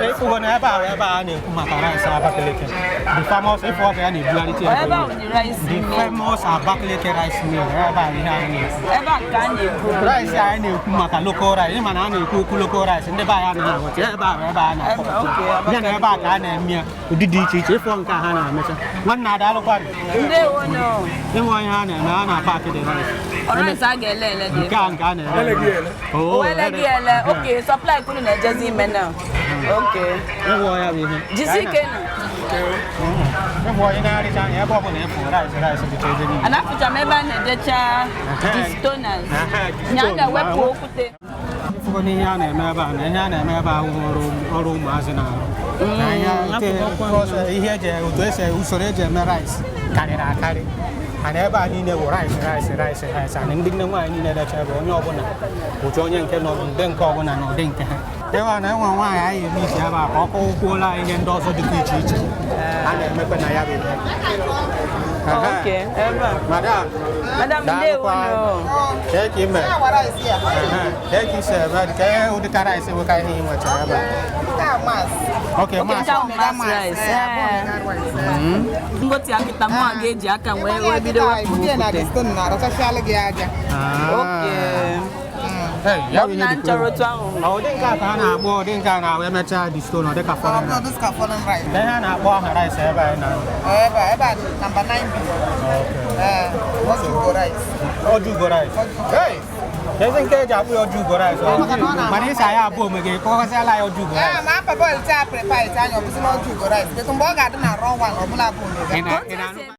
Ịfụgo na ebe a bụ ebe a na-ekwu maka rice Abakaliki, the famous. Ịfụ ọka ya na-ebugharịta Ebe ebe ahụ dị rice the mill. Famous Abakaliki rice mill, ebe a ihe a na-ekwu. Ebe a ka a na-ekwu. Rice anyị na-ekwu maka local rice, ịma na a na-ekwu okwu local rice, ndị be anyị anaghị aghọta. Ebe a bụ ebe a na-akọpụta ya, na ebe a ka a na-eme ya ụdị dị iche iche. Ịfụ nke a ha na-emecha, nwanne, adaalụkwanụ. Ndewo nọ. Ịnwe ihe a na-eme, a na-apaki the rice. Rice a ga-ele ele dị. Nke a nke a na-ere. Oh, Wele gị ele. Okay, supply kwunu na-ejezi ime na. Okay. Ịhụ ya bụ ihe. Jisi ike nụ. Ịhụ onye na-arịcha anya, ebe ọ bụla ịfụ rice, rice dịcha ebe niile. A na-afụcha m ebe a na-edecha destoners. Nya a ga-ewepụ okwute. Ịfụgo n'ihe a na-eme ebe a, na ihe a na-eme ebe a wụ ọrụ ụmụazị na-arụ. Na ihe eji otu esi usoro eji eme rice karịrị akarị. Ana ebe a niile bụ rice, rice, rice, rice. Ana ndị nne nwaanyị niile decha ebe, onye ọbụla ụcha, onye nke nọ n'ụdị nke ọbụla na ụdị nke ha. Ebe a na enwe nwaanyị anyị eme isi ebe a ka ọ kọwakwuola anyị ihe ndị ọzọ dịkwa iche iche a na-emekwa na ya bụ ihe. Okay, ebe a. Madam, Madam, ndewo nọ. Kee ka ime? Kee ka isi eme? Kee ụdịka rice nweka ihe ị nwechara ebe a? Okay, Okay, mass. nke ahụ mass rice. Ngoti akịta mụ a ga-eji aka wee bido wepụ okwute. Okay. Hey, ya Ọ bụ bụ ihe na dịkwa nchọrọ egwu. otu ahụ. Ọ ụdị nke a ka a na-akpọ ụdị nke a na-ahụ emechaa the stone, ọ dịka foreign rice. Ka ihe a na-akpọ aha rice ebe anyị na Number 9B. Ojugo rice. Ojugo rice. Hey! Ezi nke eji akpụ ya ojugo rice. Mana ịsa ya abụọ omege kọkọsịala ya ojugo Ee, rice. ma apa bọọlụ taa prepare anya, ọ bụzi na Ojugo rice. Kedu mgbe ọ ga-adị na raw one, ọ bụla bụ omega? Ị na-anụ?